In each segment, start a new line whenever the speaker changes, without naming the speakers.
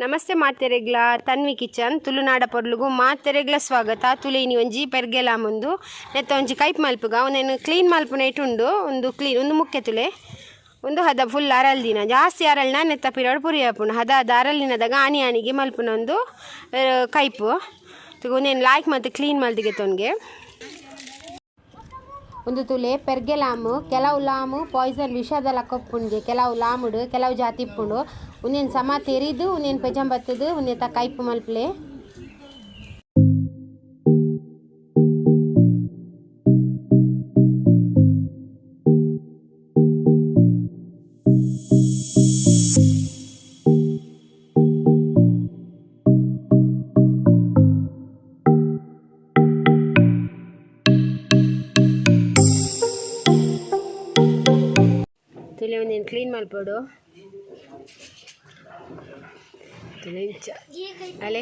Namaste ಮಾತೆರೆಗ್ಲ Tanvi kitchen ತುಳುನಾಡ ಪೊರ್ಲುಗು ಮಾತೆರೆಗ್ಲ ಸ್ವಾಗತ. ತುಲೇನಿ ಒಂಜಿ ಪೆರ್ಗೆಲ ಮುಂದು ನೆತ್ತ ಒಂಜಿ ಕೈಪ್ ಮಲ್ಪುಗ ಉಂದೆನ್ ಕ್ಲೀನ್ ಮಲ್ಪುನ ಉಂಡು. ಒಂದು ಕ್ಲೀನ್ ಒಂದು ಮುಖ್ಯ ತುಲೆ ಒಂದು ಹದ ಫುಲ್ ಅರಲ್ದಿನ ಜಾಸ್ತಿ ಅರಲ್ನ ನೆತ್ತ ಪಿರಡ್ ಪುರಿ ಆಪುಂಡು. ಹದ ಹದ ಅರಲಿನದಾಗ ಆನಿ ಆನಿಗೆ ಮಲ್ಪುನ ಒಂದು ಕೈಪು ಉಂದೆನ್ ಲಾಯ್ಕ್ ಮಲ್ತ್ ಕ್ಲೀನ್ ಮಲ್ತಿಗೆ ತೊನ್ಗೆ. ಒಂದು ತುಲೆ ಪೆರ್ಗೆ ಲಾಮು ಕೆಲವು ಲಾಮು ಪಾಯ್ಸನ್ ವಿಷದ ಲಕ್ಕೊಪ್ಪುಂಡು. ಕೆಲವು ಲಾಮುಡು ಕೆಲವು ಜಾತಿ ಇಪ್ಪುಂಡು. ಉಂದೆನ್ ಸಮ ತೆರಿದು ಉಂದೆನ್ ಪೆಜಂಬತ್ತದು ಉಂದೆತ ಕೈಪು ಮಲ್ಪಲೆ. ತುಲೆ ಒಂದೇನು ಕ್ಲೀನ್ ಮಲ್ಪೊಡು. ತುಲೆ ಇಂಚ ಅಲೆ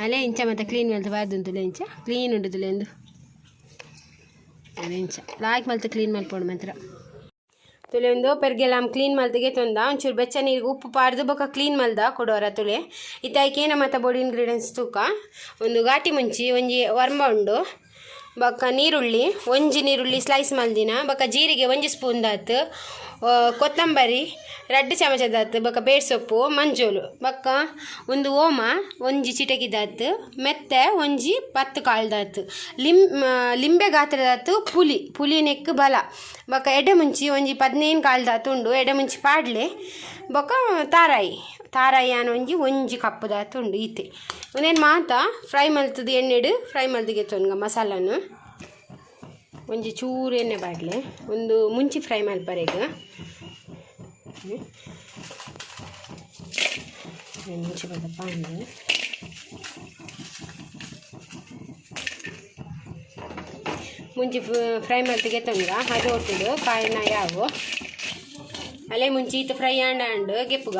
ಅಲೆ ಇಂಚ ಮತ್ತೆ ಕ್ಲೀನ್ ಮಲ್ತು ಬಾರ್ದು ತುಲೆ ಇಂಚ ಕ್ಲೀನ್ ಉಂಡು ತುಲೆ ಎಂದು ಅಲೆ ಇಂಚ ಲಾಯ್ಕ್ ಮಲ್ತು ಕ್ಲೀನ್ ಮಲ್ಪೊಡು ಮಾತ್ರ. ತುಲೆ ಒಂದು ಪೆರ್ಗೆಲಾಮ್ ಕ್ಲೀನ್ ಮಲ್ತಿಗೆ ತೊಂದ ಒಂಚೂರು ಬೆಚ್ಚ ನೀರಿಗೆ ಉಪ್ಪು ಪಾಡ್ದು ಬೊಕ ಕ್ಲೀನ್ ಮಲ್ದ ಕೊಡೋರ ತುಲೆ. ಇತ್ತ ಐಕೇನ ಮಾತ ಬೋಡಿ ಇಂಗ್ರೀಡಿಯೆಂಟ್ಸ್ ತೂಕ. ಒಂದು ಘಾಟಿ ಮುಂಚಿ ಒಂಜಿ ವರ್ಂಬ ಉಂಡು, ಬೊಕ್ಕ ನೀರುಳ್ಳಿ ಒಂಜಿ ನೀರುಳ್ಳಿ ಸ್ಲೈಸ್ ಮಲ್ದಿನ, ಬೊಕ್ಕ ಜೀರಿಗೆ ಒಂಜಿ ಸ್ಪೂನ್ ದಾತ್, ಕೊತ್ತಂಬರಿ 2 ಚಮಚ ದಾತ್, ಬೊಕ್ಕ ಬೇರ್ಸೊಪ್ಪು ಮಂಜೋಲು, ಬೊಕ್ಕ ಒಂದು ಓಮ ಒಂಜಿ ಚಿಟಕಿ ದಾತ್, ಮೆತ್ತೆ ಒಂಜಿ 10 ಕಾಳು ದಾತ್, ಲಿಂಬೆ ಗಾತ್ರದಾತ್ ಪುಲಿ ಪುಲಿ ನೆಕ್ ಬಲ, ಬೊಕ್ಕ ಎಡೆ ಮುಂಚಿ ಒಂಜಿ 15 ಕಾಳು ದಾತ್ ಉಂಡು ಎಡೆ ಮುಂಚಿ ಪಾಡ್ಲೆ, ಬೊಕ್ಕ ತಾರಾಯಿ ತಾರಾಯಿ ಆನ್ ಒಂಜಿ ಒಂಜಿ ಕಪ್ಪು ದಾತ್ ಉಂಡು ಈತೆ. ಉಂದೆನ್ ಮಾತ ಫ್ರೈ ಮಲ್ತದು ಎಣ್ಣೆಡ್ ಫ್ರೈ ಮಲ್ತಿಗೆ ತೊನ್ಗ ಮಸಾಲನು ಒಂಜಿ ಚೂರು ಎಣ್ಣೆ ಬಾಡ್ಲೆ ಒಂದು ಮುಂಚಿ ಫ್ರೈ ಮಲ್ಪರೆಗ್ ಮುಂಚಿ ಬದಪ್ಪ ಅಂದು ಮುಂಚಿ ಫ್ರೈ ಮಲ್ತಿಗೆ ತೊಂಗ ಅದು ಒಟ್ಟುಡು ಕಾಯಿನ ಯಾವು ಅಲ್ಲೇ ಮುಂಚಿ ಇತ್ತು ಫ್ರೈ ಆಂಡ ಅಂಡು ಗೆಪ್ಪುಗ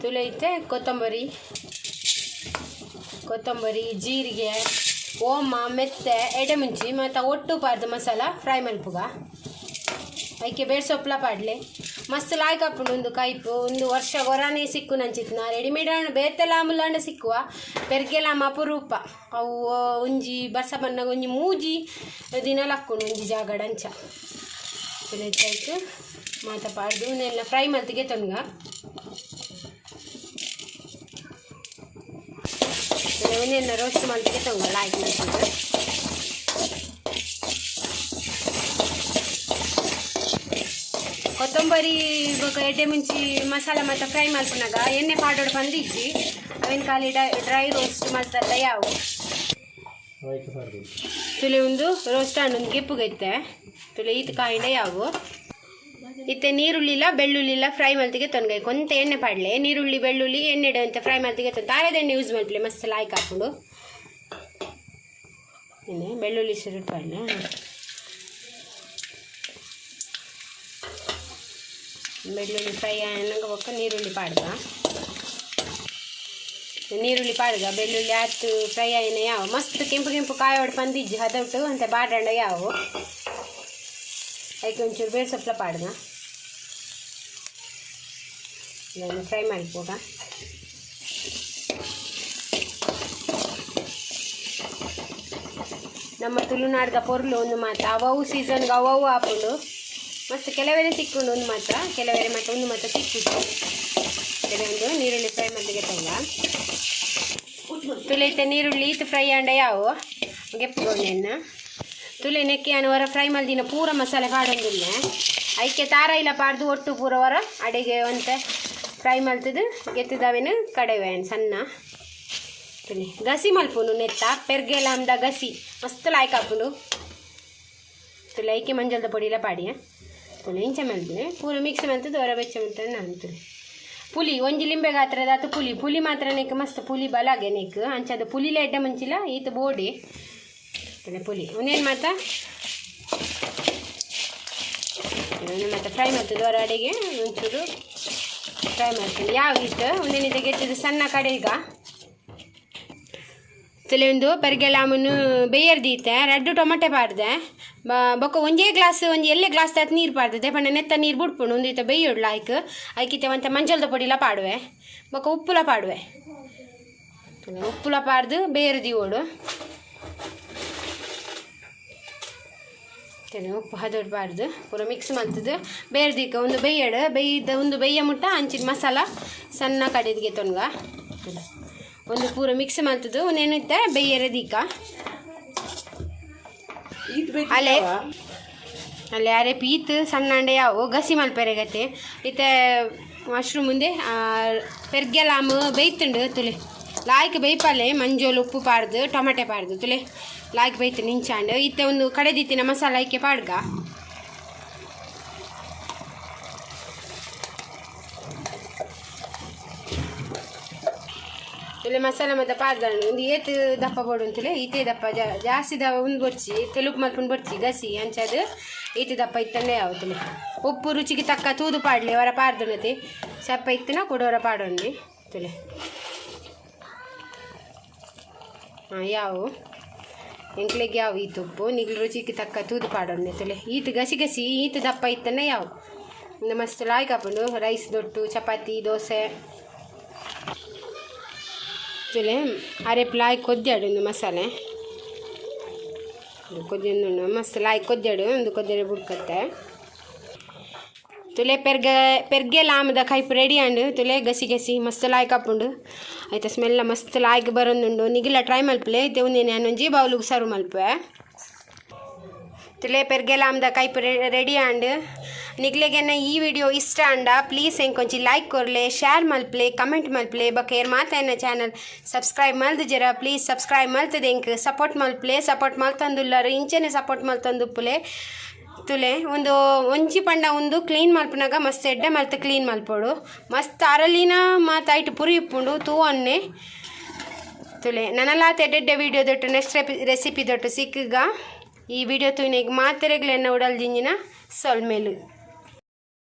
ತುಲೆ ಇತ್ತೆ ಕೊತ್ತಂಬರಿ ಕೊತ್ತಂಬರಿ ಜೀರಿಗೆ ಓಮ ಮೆತ್ತೆ ಎಡೆಮುಂಚಿ ಮತ್ತು ಒಟ್ಟು ಪಾರ್ದು ಮಸಾಲ ಫ್ರೈ ಮಲ್ಪುಗ. ಐಕೆ ಬೇರ್ ಸೊಪ್ಪಲ ಪಾಡ್ಲೆ ಮಸ್ತ್ ಲಾಯ್ಕ್ ಆಪುಂಡು. ಒಂದು ಕೈಪು ಒಂದು ವರ್ಷ ಗೊರಾನೆ ಸಿಕ್ಕು ನಂಚಿತ್ನ ರೆಡಿಮೇಡ್ ಆಂಡ ಬೇತೆ ಲಾಮುಲಾಂಡ ಸಿಕ್ಕುವ ಪೆರ್ಗೆ ಲಾಮ ಅಪರೂಪ. ಅವು ಒಂಜಿ ಬರ್ಸ ಬನ್ನಾಗ ಒಂಜಿ ಮೂಜಿ ದಿನ ಲಕ್ಕುಂಡು ಒಂಜಿ ಜಾಗಡ್ ಅಂಚ ಆಯ್ತು ಮಾತ ಪಾಡ್ದು ಉಂದೆಲ್ಲ ಫ್ರೈ ಮಲ್ತಿಗೆ ತೊನ್ಗ. ಒಂದೆಲ್ಲ ರೋಸ್ಟ್ ಮಲ್ತಿಗೆ ತೊಂಗ ಲಾಯ್ಕ್ ಮಲ್ತಿಗೆ. ಕೊತ್ತಂಬರಿ ಬೊಕ ಎಡ್ಡೆ ಮುಂಚಿ ಮಸಾಲ ಮಾತ ಫ್ರೈ ಮಲ್ಪುನಾಗ ಎಣ್ಣೆ ಪಾಡೋಡು ಬಂದಿಜ್ಜಿ ಅವೇನು ಖಾಲಿ ಡ್ರೈ ರೋಸ್ಟ್ ಮಲ್ತಲ್ಲ ಯಾವು ತುಲೆ ಒಂದು ರೋಸ್ಟ್ ಆಂಡ್ ಒಂದು ಗೆಪ್ಪುಗೈತೆ ತುಲೆ ಈತ್ ಕಾಯಿಂಡ ಯಾವು ಇತ್ತೆ ನೀರುಳ್ಳಿಲ್ಲ ಬೆಳ್ಳುಳ್ಳಿಲ್ಲ ಫ್ರೈ ಮಲ್ತಿಗೆ ತೊನ್ಗೈ ಕೊಂತ ಎಣ್ಣೆ ಪಾಡ್ಲೆ ನೀರುಳ್ಳಿ ಬೆಳ್ಳುಳ್ಳಿ ಎಣ್ಣೆ ಅಂತ ಫ್ರೈ ಮಲ್ತಿಗೆ ತೊನ್ ತಾರೆದ ಎಣ್ಣೆ ಯೂಸ್ ಮಲ್ಪಲೆ ಮಸ್ತ್ ಲಾಯ್ಕ್ ಹಾಕೊಂಡು ಎಣ್ಣೆ ಬೆಳ್ಳುಳ್ಳಿ ಸುರು ಪಾಡ್ಲೆ ಬೆಳ್ಳುಳ್ಳಿ ಫ್ರೈ ಆನಾಗ ಬೊಕ್ಕ ನೀರುಳ್ಳಿ ಪಾಡ್ಗ ನೀರುಳ್ಳಿ ಪಾಡ್ಗ ಬೆಳ್ಳುಳ್ಳಿ ಆತು ಫ್ರೈ ಆಯ್ನ ಯಾವ ಮಸ್ತ್ ಕೆಂಪು ಕೆಂಪು ಕಾಯೋಡು ಪಂದಿಜ್ಜಿ ಹದೌಟು ಅಂತ ಬಾಡಂಡ ಯಾವು ಅದಕ್ಕೆ ಒಂಚೂರು ಬೇರೆ ಸೊಪ್ಪಲ ಪಾಡ್ಗ ಇದನ್ನು ಫ್ರೈ ಮಾಡ್ಬೋಗ. ನಮ್ಮ ತುಳುನಾಡ್ದ ಪೊರ್ಲು ಒಂದು ಮಾತ ಅವವು ಸೀಸನ್ಗೆ ಅವವು ಆಪುಂಡು ಮಸ್ತ್ ಕೆಲವರೆ ಸಿಕ್ಕುಂಡು ಒಂದು ಮಾತ್ರ ಕೆಲವರೆ ಮಾತ್ರ ಒಂದು ಮಾತ್ರ ಸಿಕ್ಕಿತ್ತು. ಕೆಲವೊಂದು ನೀರುಳ್ಳಿ ಫ್ರೈ ಮಲ್ಲಿಗೆ ತಂಗ ತುಲೆ ಇತ್ತೆ ನೀರುಳ್ಳಿ ಇತ್ತು ಫ್ರೈ ಆಂಡ ಯಾವು ಗೆಪ್ಪುಗೊಂಡೆನ್ನ ತುಲೆ ನೆಕ್ಕಿ ಹೊರ ಫ್ರೈ ಮಲ್ದಿನ ಪೂರ ಮಸಾಲೆ ಪಾಡೊಂದಿಲ್ಲ ಐಕೆ ತಾರ ಇಲ್ಲ ಪಾಡ್ದು ಒಟ್ಟು ಪೂರ ಹೊರ ಅಡಿಗೆ ಒಂತೆ ಫ್ರೈ ಮಲ್ತದು ಗೆತ್ತದವೇನು ಕಡೆವೇನು ಸಣ್ಣ ತುಲೆ ಗಸಿ ಮಲ್ಪುನು ನೆತ್ತ ಪೆರ್ಗೆಲ ಅಂದ ಗಸಿ ಮಸ್ತ್ ಲಾಯ್ಕ್ ಹಾಪುಂಡು ತುಲೆ ಐಕೆ ಮಂಜಲ್ದ ಪೊಡಿಲ ಪಾಡಿಯ ತುಲೆ ಇಂಚ ಮಲ್ಪುನೆ ಪೂರ ಮಿಕ್ಸ್ ಮಲ್ತದು ಹೊರ ಬೆಚ್ಚ ಮಲ್ತದೆ ನಾನು ತುಲೆ ಪುಲಿ ಒಂಜಿ ಲಿಂಬೆ ಗಾತ್ರದ ಆತು ಪುಲಿ ಪುಲಿ ಮಾತ್ರ ನೆಕ್ ಮಸ್ತ್ ಪುಲಿ ಬಲಾಗೆ ನೆಕ್ ಅಂಚದ ಪುಲಿಲ ಎಡ್ಡೆ ಮುಂಚಿಲ ಈತ ಬೋಡಿ ತುಲೆ ಪುಲಿ ಒಂದೇನು ಮಾತ ಮತ್ತೆ ಫ್ರೈ ಮಾಡ್ತದೆ ಹೊರ ಅಡಿಗೆ ಒಂಚೂರು ಫ್ರೈ ಮಾಡ್ತೀನಿ ಯಾವ ಇತ್ತು ಒಂದೇನಿದೆ ಗೆತ್ತಿದ್ದು ಸಣ್ಣ ಕಡೆ ಈಗ ತುಲೆ ಒಂದು ಪೆರ್ಗೆಲಾಮನು ಬೇಯರ್ ದೀತೆ ರಡ್ಡು ಟೊಮಟೆ ಪಾಡ್ದೆ ಬೊಕ್ಕ ಒಂಜೇ ಗ್ಲಾಸ್ ಒಂಜಿ ಎಲ್ಲೆ ಗ್ಲಾಸ್ ತಾತ್ ನೀರು ಪಾಡ್ದೆ ಪಂಡ ನೆತ್ತ ನೀರು ಬುಡ್ಪುಂಡು ಒಂದು ಈತ ಬೇಯೋಡ್ಲ ಐಕ್ ಐಕಿತೆ ಒಂತೆ ಮಂಜಲ್ದ ಪೊಡಿಲ ಪಾಡುವೆ ಬೊಕ್ಕ ಉಪ್ಪುಲ ಪಾಡುವೆ ಉಪ್ಪುಲ ಪಾಡ್ದು ಬೇರೆ ದೀವೋಡು ಉಪ್ಪು ಹದೋಡು ಪಾಡ್ದು ಪೂರ ಮಿಕ್ಸ್ ಮಲ್ತದು ಬೇರೆ ದೀಕ ಒಂದು ಬೇಯಡು ಬೇಯ್ದ ಒಂದು ಬೇಯ ಮುಟ್ಟ ಅಂಚಿನ ಮಸಾಲ ಸಣ್ಣ ಕಡಿದ್ಗೆ ತೊನ್ಗ ಒಂದು ಪೂರ ಮಿಕ್ಸ್ ಮಲ್ತದು ಒಂದೇನಿತ್ತೆ ಬೇಯರೆ ದೀಕ ಅಲೆ ಅಲ್ಲೇ ಅರೆ ಪೀತ್ ಸಣ್ಣ ಅಂಡೆ ಯಾವು ಗಸಿ ಮಲ್ಪೆರೆ ಗತೆ ಇತ್ತೆ ಮಶ್ರೂಮ್ ಮುಂದೆ ಪೆರ್ಗೆಲಾಮ್ ಬೇಯ್ತುಂಡು ತುಲೆ ಲಾಯ್ಕ್ ಬೇಯ್ಪಲ್ಲೆ ಮಂಜೋಲು ಉಪ್ಪು ಪಾಡ್ದು ಟೊಮೆಟೊ ಪಾಡ್ದು ತುಲೆ ಲಾಯ್ಕ್ ಬೇಯ್ತು ನಿಂಚಾಂಡು ಇತ್ತೆ ಒಂದು ಕಡೆದಿತ್ತಿನ ಮಸಾಲ ಐಕೆ ಪಾಡ್ಗ ತುಲೆ ಮಸಾಲ ಮತ್ತೆ ಪಾಡ್ದಾಂಡು ಒಂದು ಏತ್ ದಪ್ಪ ಬೋಡು ಅಂತಲೇ ಈತೆ ದಪ್ಪ ಜಾಸ್ತಿ the ಒಂದು ಬೊರ್ಚಿ ತೆಲುಗು ಮಲ್ಪುಂಡು ಬೊರ್ಚಿ ಗಸಿ ಅಂಚದು ಈತೆ ದಪ್ಪ ಇತ್ತಂಡೆ ಯಾವ ತುಲೆ ಉಪ್ಪು ರುಚಿಗೆ ತಕ್ಕ ತೂದು ಪಾಡ್ಲಿ ಅವರ ಪಾಡ್ದುನತೆ ಸಪ್ಪ ಇತ್ತನ ಕೊಡೋರ ಪಾಡೋಂಡಿ ತುಲೆ ಹಾಂ ಯಾವು ಎಂಕ್ಲೆಗ್ ಯಾವ ಈತ ಉಪ್ಪು ನಿಗ್ಲು ರುಚಿಗೆ ತಕ್ಕ ತೂದು ಪಾಡೋಂಡಿ ತುಲೆ ಈತ ಗಸಿ ಗಸಿ ಈತ ದಪ್ಪ ಇತ್ತನ ಯಾವ ಮಸ್ತ್ ಲಾಯ್ಕ್ ಹಾಕೊಂಡು ರೈಸ್ ದೊಟ್ಟು ಚಪಾತಿ ದೋಸೆ ತುಲೆ ಅರೆಪ್ ಲಾಯ್ ಕೊದ್ದಾಡು ಒಂದು ಮಸಾಲೆ ಕೊದ್ದಿಂದು ಮಸ್ತ್ ಲಾಯ್ ಕೊದ್ದಾಡು ಒಂದು ಕೊದ್ದರೆ ಬುಡ್ಕತ್ತೆ ತುಲೆ ಪೆರ್ಗೆ ಪೆರ್ಗೆ ಲಾಮದ ಕೈಪ್ ರೆಡಿ ಆಂಡ್ ತುಲೆ ಗಸಿ ಗಸಿ ಮಸ್ತ್ ಲಾಯ್ಕ್ ಆಪುಂಡು ಆಯ್ತಾ ಸ್ಮೆಲ್ಲ ಮಸ್ತ್ ಲಾಯ್ಕ್ ಬರೋದುಂಡು ನಿಗಿಲ್ಲ ಟ್ರೈ ಮಲ್ಪಲೆ ಇತ್ತೆ ಒಂದೇನೆ ಒಂಜಿ ಬೌಲುಗು ಸರ್ವ್ ಮಲ್ಪೆ ತುಲೆ ಪೆರ್ಗೆ ಲಾಮದ ಕೈಪ್ ರೆಡಿ ಆಂಡ್ ನಿಗ್ಲೆಗೆನ ಈ ವಿಡಿಯೋ ಇಷ್ಟ ಅಂಡ ಪ್ಲೀಸ್ ಎಂಕೊಂಚಿ ಲೈಕ್ ಕೊರ್ಲೆ ಶೇರ್ ಮಲ್ಪ್ಲೆ ಕಮೆಂಟ್ ಮಲ್ಪ್ಲೆ ಬೊಕ ಮಾತ ಚಾನಲ್ ಸಬ್ಸ್ಕ್ರೈಬ್ ಮಲ್ದು ಜರ ಪ್ಲೀಸ್ ಸಬ್ಸ್ಕ್ರೈಬ್ ಮಲ್ತದೆ ಎಂಕ್ ಸಪೋರ್ಟ್ ಮಲ್ಪ್ಲೆ ಸಪೋರ್ಟ್ ಮಲ್ತಂದುಲ್ಲಾರು ಇಂಚನೆ ಸಪೋರ್ಟ್ ಮಲ್ತಂದುಪ್ಪುಲೆ ತುಲೆ ಒಂದು ಒಂಜಿ ಪಂಡ ಒಂದು ಕ್ಲೀನ್ ಮಲ್ಪುನಗ ಮಸ್ತ್ ಎಡ್ಡೆ ಮಲ್ತ್ ಕ್ಲೀನ್ ಮಲ್ಪೊಡು ಮಸ್ತ್ ಅರಳಿನ ಮಾತ ಐಟ್ ಪುರಿ ಇಪ್ಪುಂಡು ತೂವನ್ನೆ ತುಲೆ ನನಲಾತ ಎಡ್ಡೆಡ್ಡೆ ವಿಡಿಯೋ ದೊಟ್ಟು ನೆಕ್ಸ್ಟ್ ರೆಸಿಪಿ ದೊಟ್ಟು ಸಿಕ್ಕಗ ಈ ವಿಡಿಯೋ ತೂಯಿನೆಗ್ ಮಾತೆರೆಗ್ಲೆನ್ನ ಉಡಲ್ ಜಿಂಜಿನ ಸೊಲ್ಮೆಲು.